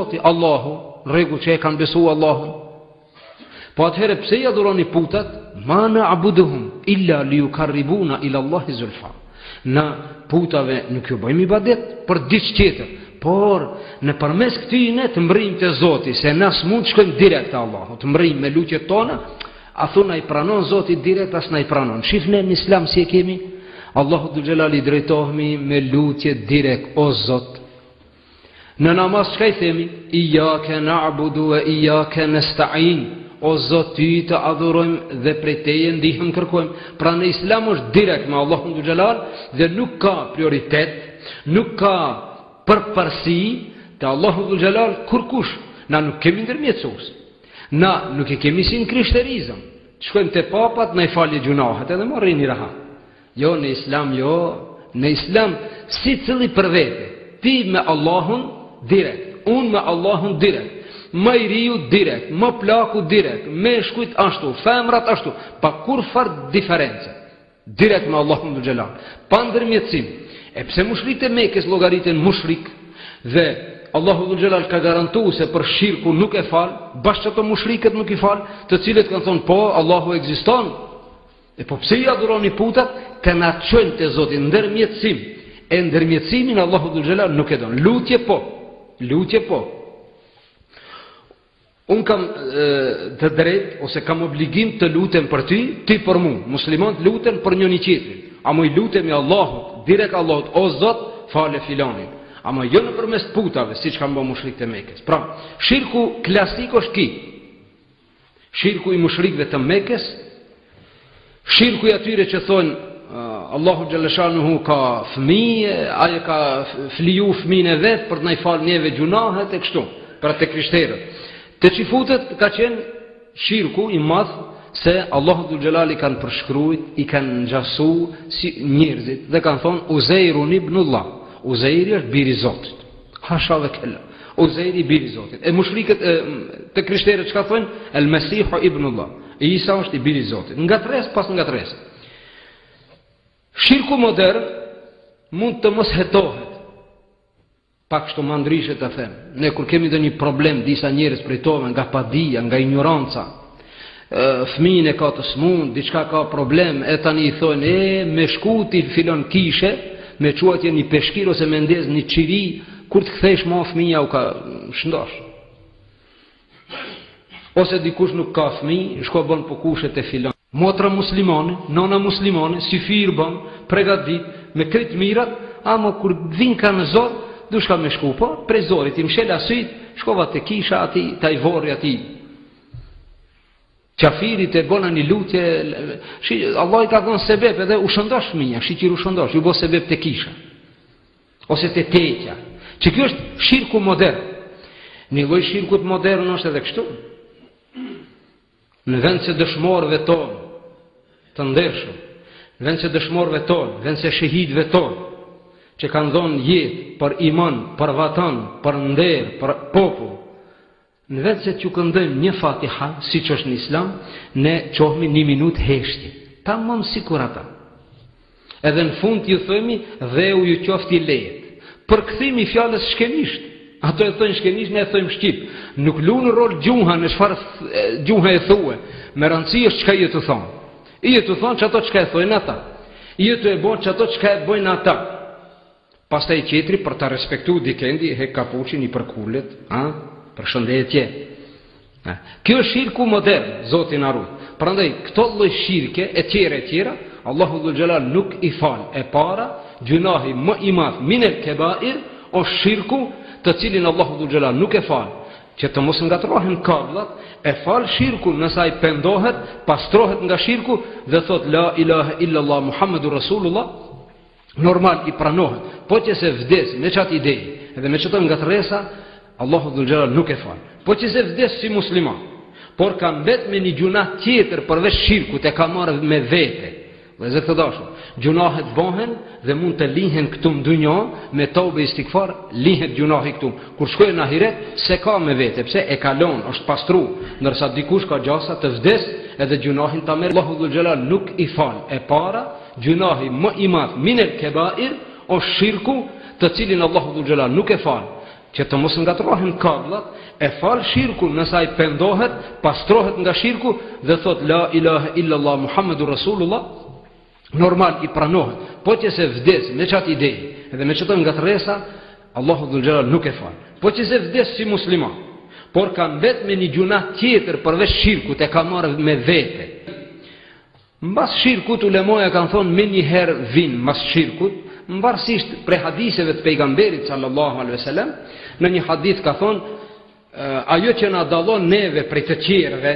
Zoti, Allahu, në rregull që e kanë besu Allahun. Po atëherë pse i adhuroni putat? Ma na'buduhum illa li yuqarribuna ila Allahi zulfa. Na putave nuk ju bëjmë ibadet për diç tjetër, por nëpërmes këtyne të mbrrijmë te Zoti, se na s'mund të shkojmë direkt te Allahu, të mbrrijmë me lutjet tona, a thu na i pranon Zoti direkt, a s'na i pranon. Shifne në Islam si e kemi? Allahut dhul xhelal i drejtohemi me lutje direkt, o Zot, Në namaz çka i themi? Ijake na'budu ve ijake nesta'in. O Zot, ty të adhurojmë dhe prej teje ndihmë kërkojmë. Pra në Islam është direkt me Allahun dhul xhelal dhe nuk ka prioritet, nuk ka përparësi te Allahu dhul xhelal kurkush. Na nuk kemi ndërmjetësues. Na nuk e kemi si në krishterizëm. Shkojmë te papat, na i falë gjunahet edhe mo rrini rahat. Jo në islam jo, në islam secili për vete, ti me Allahun direkt, unë me Allahun direkt, më i riu direkt, më plaku direkt, meshkujt ashtu, femrat ashtu, pa kurrfarë diference, direkt me Allahun dhul xhelal, pa ndërmjetësim. E pse mushrikët e Mekës llogariten mushrik dhe Allahu dhul xhelal ka garantu se për shirku nuk e fal, bash qato mushrikët nuk i fal, të cilët kanë thonë po Allahu ekziston, E po pse i adhuroni putat të na çojnë te Zoti ndërmjetësim. E ndërmjetësimin Allahu dhul xhelal nuk e don. Lutje po. Lutje po. Unë kam e, të drejtë ose kam obligim të lutem për ty, ti për mu. Muslimanët luten për njëni tjetrin. Amo i lutemi Allahut, direkt Allahut, o Zot, fale filanin. Amo jo nëpërmes putave, siç kanë bë mushrikët e Mekës. Pra, shirku klasik është ki. Shirku i mushrikëve të Mekës, shirku i atyre që thonë Allahu xhaleshanuhu ka fëmijë, ai e ka fliju fëmijën e vet për të na i falë neve gjunahet e kështu, pra te krishterët. Te çifutët ka qenë shirku i madh se Allahu dhul xhelal i kanë përshkrujt, i kanë ngjasu si njerëzit dhe kanë thonë Uzeirun ibnullah. Uzeiri është biri i Zotit. Hasha ve kella. Uzeiri biri i Zotit. E mushrikët e, të krishterët çka thonë? El Mesihu ibnullah. Isa është i biri i Zotit. Ngatërresë pas ngatërresë. Shirku modern mund të mos hetohet. Pak kështu më ndryshe të them. Ne kur kemi ndonjë problem disa njerëz prej tove nga padija, nga injoranca, fëmijën e ka të smund, diçka ka problem, e tani i thonë, e, me shku ti filon kishe, me çu atje një peshkir ose me ndez një qiri, kur të kthesh ma fëmija u ka shëndosh. Ose dikush nuk ka fëmijë, shko bën pokushe te filon. Motra muslimane, nona muslimane, syfyr bën, pregatit, me krejt mirat, ama kur vin ka në zor, dushka me shku, po, prej zorit, i mshela syt, shkova te kisha ati, taj vorri ati, Qafirit e bona një lutje, shi, Allah i ka dhënë sebep edhe u shëndosh fëmija, shyqyr u shëndosh, ju bo sebep te kisha, ose te teqja. Që kjo është shirku modern. Një lloj shirkut modern është edhe kështu. Në vend se dëshmorëve tonë, të ndershëm, në vend se dëshmorëve tonë, në vend se shehidëve tonë, që kanë dhonë jetë për iman, për vatan, për nder, për popull, Në vend se t'ju këndojmë një Fatiha, siç është në Islam, ne çohemi një minutë heshtje. Tamam sikur ata. Edhe në fund ju themi dheu ju qoftë i lehtë. Përkthimi i fjalës shkenisht. Ato e thojnë shkenisht, ne e thojmë shqip. Nuk lun rol gjuha në çfarë gjuhë e thue. Me rëndësi është çka je tu thonë. Je tu thonë qato çka e thojnë ata. Je tu e bo qato çka e bojnë ata. Pastaj tjetri për ta respektu dikendi hek kapuçin i përkulet, a? Përshëndetje. A? Kjo është shirku modern, Zoti na rujt. Prandaj këto lloj shirke e tjera e tjera, Allahu dhul xhelal nuk i fal. E para, gjynahi më i madh minel kebair është shirku, të cilin Allahu dhul xhelal nuk e fal. Që të mos ngatërrohen kabllat, e fal shirkun nëse ai pendohet, pastrohet nga shirku dhe thot la ilaha illallah Muhammedur Rasulullah, normal i pranohet. Po që se vdes me qatë ide edhe me qato ngatërresa, Allahu dhul xhelal nuk e fal. Po që se vdes si musliman, por ka mbet me një gjunah tjetër përveç shirkut e ka marrë me vete. Vëllezër të dashur, gjunahet bohen dhe mund të lihen këtu në dunja me tobe istigfar, lihet gjunahi këtu. Kur shkojnë në ahiret, s'e ka me vete, pse e ka lon, është pastru, ndërsa dikush ka gjasa të vdes edhe gjunahin ta merr. Allahu dhul xhelal nuk i fal. E para, Gjynahi më i madh minel kebair është shirku, të cilin Allahu dhul xhelal nuk e fal. Që të mos ngatërrohen kabllat, e fal shirkun nëse ai pendohet, pastrohet nga shirku dhe thot la ilaha illallah Muhammedur Rasulullah, normal i pranohet. Po që se vdes me qat ide, edhe me qato ngatërresa, Allahu dhul xhelal nuk e fal. Po që se vdes si musliman, por ka mbet me një gjunah tjetër përveç shirkut e ka marrë me vete. Mbas shirkut ulemoja kanë thonë menjëherë vin mbas shirkut, mvarësisht prej hadiseve të pejgamberit sallallahu alaihi wasallam, në një hadith ka thonë ajo që na dallon neve prej të tjerëve,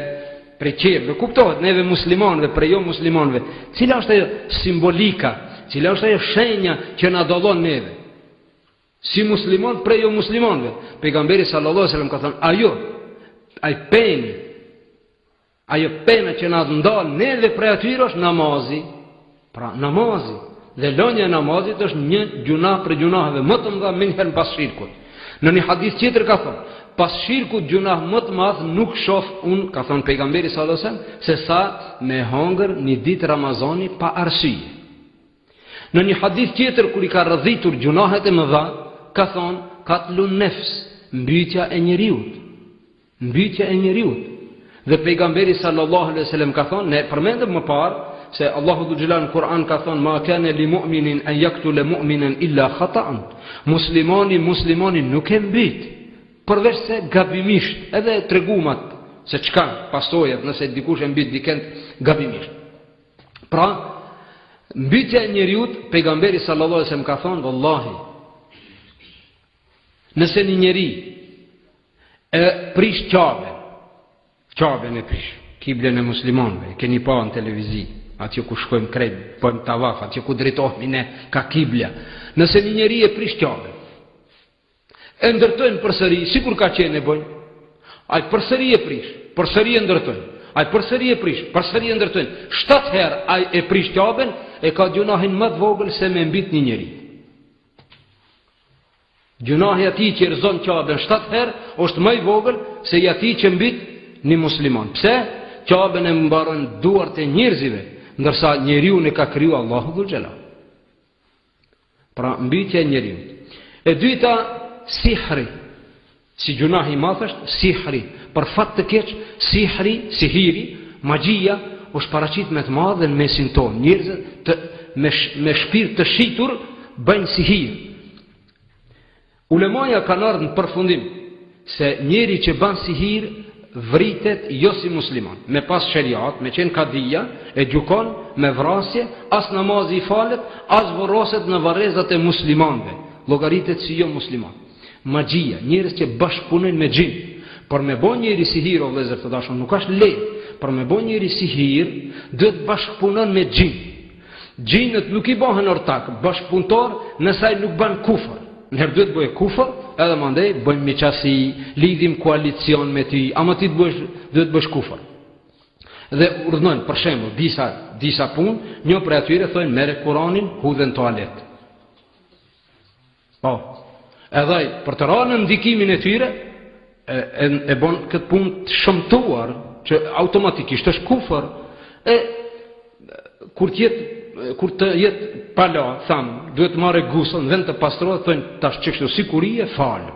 prej tjerëve, kuptohet neve muslimanëve prej jo muslimanëve, cila është ajo simbolika, cila është ajo shenja që na dallon neve? Si musliman prej jo muslimanëve. Pejgamberi sallallahu alaihi wasallam ka thonë ajo ai peni Ajo pena që na ndal neve prej atyre është namazi. Pra namazi dhe lënia e namazit është një gjunah prej gjunaheve më të mëdha menjëherë pas shirkut. Në një hadith tjetër ka thënë, pas shirkut gjunah më të madh nuk shoh unë, ka thënë pejgamberi sallallahu alajhi wasallam, se sa me hongër një ditë Ramazani pa arsye. Në një hadith tjetër kur i ka radhitur gjunahet e mëdha, ka thënë katlun nefs, mbytja e njeriut. Mbytja e njeriut. Dhe pejgamberi sallallahu alaihi wasallam ka thonë, ne përmendëm më parë se Allahu dhul xhelal në Kur'an ka thonë ma kana li mu'minin an yaqtula mu'minan illa khata'an. Muslimani muslimanin nuk e mbyt përveç se gabimisht, edhe treguam atë se çka pasojat nëse dikush e mbyt dikend gabimisht. Pra, mbytja e njeriut, pejgamberi sallallahu alaihi wasallam ka thonë, vallahi, nëse një njeri E prish Qaben. Qaben e prish. Kiblen e muslimanëve, e keni pa në televizi, atje ku shkojmë krejt, bëjmë tavaf, atje ku drejtohemi ne ka kibla. Nëse një njeri e prish Qaben, e ndërtojnë përsëri, sikur ka qenë e bëjnë, ai përsëri e prish, përsëri e ndërtojnë, ai përsëri e prish, përsëri e ndërtojnë. Shtatë herë ai e prish Qaben, e ka gjunahin më të vogël se me mbyt një njeri. Gjunahi i atij që rrëzon Qaben 7 herë është më i vogël se i atij që mbyt një musliman. Pse? Qaben e mbaron duart e njerëzve, ndërsa njeriun e ka kriju Allahu dhul xhelal. Pra mbytja e njeriut. E dyta, sihri. Si gjunah i madh është sihri. Për fat të keq, sihri, sihiri, magjia është paraqit me të madhe në mesin tonë. Njerëzit të me me shpirt të shitur bëjnë sihir. Ulemaja kanë ardhur në përfundim se njeri që bën sihir vritet jo si musliman, me pas sheriat, me qenë kadia, e gjykon me vrasje, as namazi i falet, as vorroset në varrezat e muslimanëve, llogaritet si jo musliman. Magjia, njerëz që bashkëpunojnë me xhin. Por me bo njeri sihir o vëllezër të dashur, nuk është lehtë. Por me bo njeri sihir, duhet bashkëpunon me xhin. Xhinët nuk i bëhen ortak, bashkëpunëtor, nëse ai nuk bën kufër. Njëherë duhet bëjë kufër, edhe mandej bëjmë miqësi, lidhim koalicion me ty, ama ti të bësh, duhet bësh kufër. Dhe urdhnojnë, për shembull, disa disa punë, një prej atyre thonë merre Kuranin, hudhe në toalet. Po. Edhe ai për të rënë në ndikimin e tyre e e, e bon këtë punë të shëmtuar që automatikisht është kufër. E kur të jetë kur të jetë pa la, tham, duhet të marrë gusëll në vend të pastrohet, thonë tash qështu sikur je fal.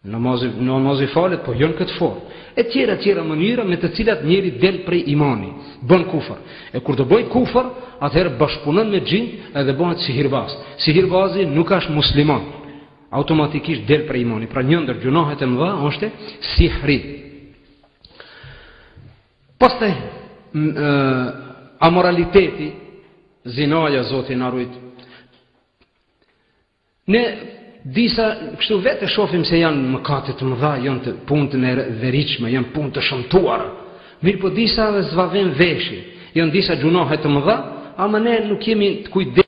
Namazi, namazi falet, po jo në këtë formë. E tjera, tjera mënyra me të cilat njeri del prej imani, bën kufër. E kur të bëj kufër, atëherë bashkëpunon me xhin edhe bëhet sihirbaz. Sihirbazi nuk është musliman. Automatikisht del prej imani. Pra një ndër gjunahet e mëdha është sihri. Pastaj amoraliteti, zinaja, Zoti na rujt. Ne disa kështu vetë e shohim se janë mëkate të mëdha, janë të punë të neveritshme, janë punë të shëmtuara. Mirëpo disa dhe s'va vën veshi, janë disa gjunahe të mëdha, ama ne nuk jemi të kujdesshëm.